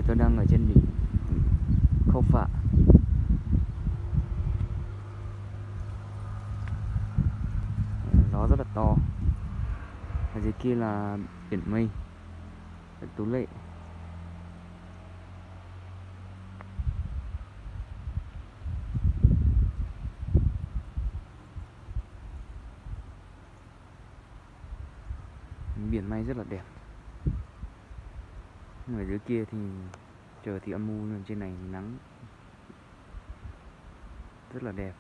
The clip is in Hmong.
Tôi đang ở trên đỉnh Khao Phạ. Gió rất là to. Ở dưới kia là biển Mây, Tú Lệ. Biển Mây rất là đẹp. Ở dưới kia thì trời thì âm u, nhưng trên này thì nắng rất là đẹp.